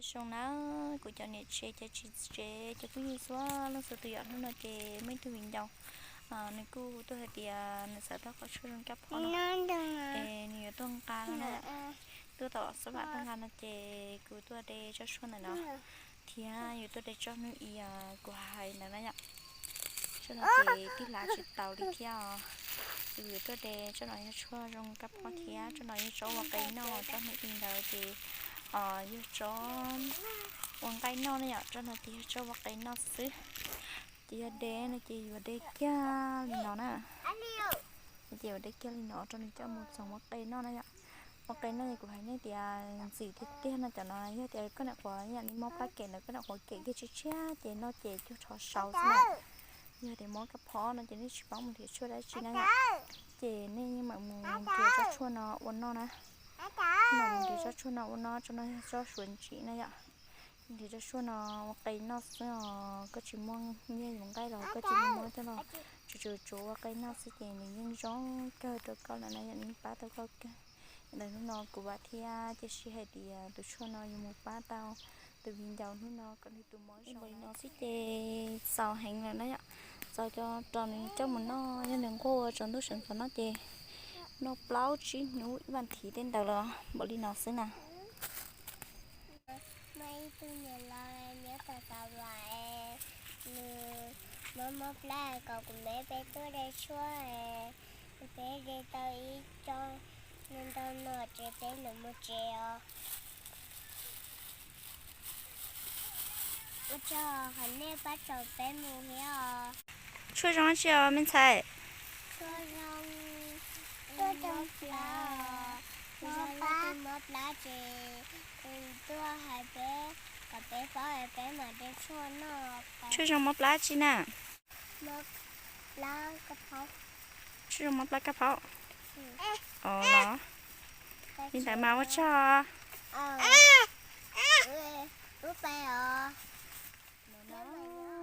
Zoo na, kuv cov niam tsev, cov txiv tsev, cov phooj ywg txhua leej txhua tus yom, hnub no ces muaj ib tug viv ncaus, nws kuj tuaj hais tias nws xav tau qhov tshuaj zoo kab phob no, es nws yuav tuaj nqa no na. Tuaj tom xab vam tuaj nqa no ces kuv tuaj de tsob tshuaj ntawm no, thiab yuav tuaj de tsob hnub i kuv hais ntawd na yom. Tsob no ces twb hlav tsis tau li thiab os. Kuv yuav tuaj de tsob no yog tshuaj zoo kab phob thiab tsob no yog tsob ua qe noj, tsob hnub i ntawd ces yog tsob ua nqaij noj na yom, tsob no ces yog tsob ua qe noj xwb. Ces yog de no ces yuav de kiag li no na. Ces yuav de kiag li no rau nws coj mus txhoov ua qe noj na yom. Ua qe noj ces kuv hais nej tias ntxim tiag tiag no cov no yog tias koj niam qhuav yam li mob plab kem ntawd, koj niam qhuav kem kiag tshiab tshiab ces noj ces cuag rho sau xwb na. Yog tias mob kab phob no ces nej tsis paub mus nrhiav tshuaj dab tsi na yom, ces nej yeej mam mus nrhiav tsob tshuaj no ua noj na. Mam mus nrhiav tsob tshuaj no ua noj, tsob no yog tsob suav ntsim na yom. Nrhiav tsob tshuaj no ua qe noj xwb os, koj tsis muaj nyiaj yuav nqaij los koj cia li muab coj los tsuav tsuav tsuav ua qe noj xwb ces nws yeej zoo kawg rau koj lawm na yom, nws yeej pab tau koj kawg. Ntawm hnub no kuv vam thiab cia siab hais tias tus tshuaj no yuav mus pab tau tus viv ncaus hnub no kom nws tus mob zoo li no xwb ces txaus heev lawm na yom. Txaus coj rau nws coj mus noj, yog nws nquag ua tsaus ntuj sawv ntxov no ces noj plaub tsib hnub ib vas thiv tej ntawd los npaum li no xwb na. Muaj ib tug niam laus nyob tom Xav Vam, nws mob mob plab kom kuv me peb tuaj de tshuaj, peb de tau ib co ntau no ces peb lawv mus tsev os. Ua tsaug qhov nej pab tso peb mus thiab os. Tshuaj zoo dab tsi os me ntxhais? Tshuaj zoo, mob plab, mob plab ces tuaj hais peb kom peb paub es peb mam de tshuaj noj. Tshuaj zoo mob plab tsi na? Mob plab kab phaub. Tshuaj zoo mob plab kab phaub. Os los, li ntawd mas ua tsaug.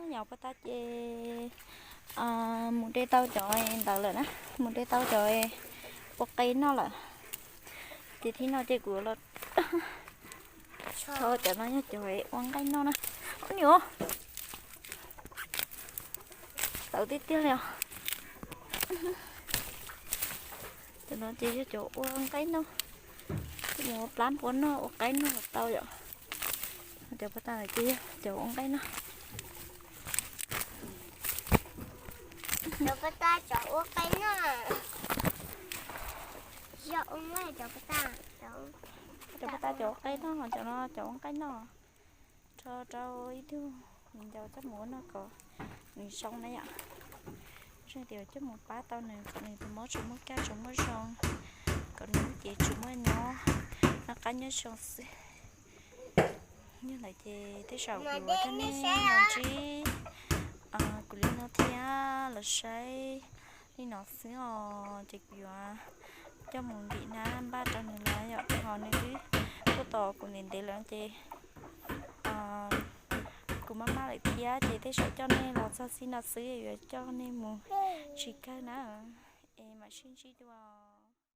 Nyom puag ta ces mus de tau cov ntawd lawm na, mus de tau cov ua qe noj lawm. Ces thib no ces kuv los tso cov no yog cov ua nqaij noj na. Ub niam, tawv tiag tiag li os. Cov no ces yog cov ua nqaij noj, ua plab npua noj ua qaib noj los tau yom. Cov puag ta ces yog cov ua nqaij noj. Cov puag ta cov ua qaib noj. Cov puag ta cov ua qaib noj, cov no cov ua nqaij noj. Rho rau ib tug viv ncaus coj mus ua noj kom nws zoo na yom. Zoo tias coj mus pab tau nws kom nws tus mob tsuas muaj kaj tsuas muaj zoo, kom nws lub cev tsuas muaj nyob, noj qab nyob zoo xwb. Yog ntawd ces tej zaum kuv yuav coj nej los ntsib kuv li no thiab los saib li no xwb os. Ces kuv yuav coj mus ntim nab npaj rau nws los yom, ho nws twb tuaj tos kuv ntev ntev lawm ces kuv maj maj lawm thiab ces tej zaum coj nej los txog txij no xwb yuav coj nej mus tsis kawg na. Es mam sib ntsib dua.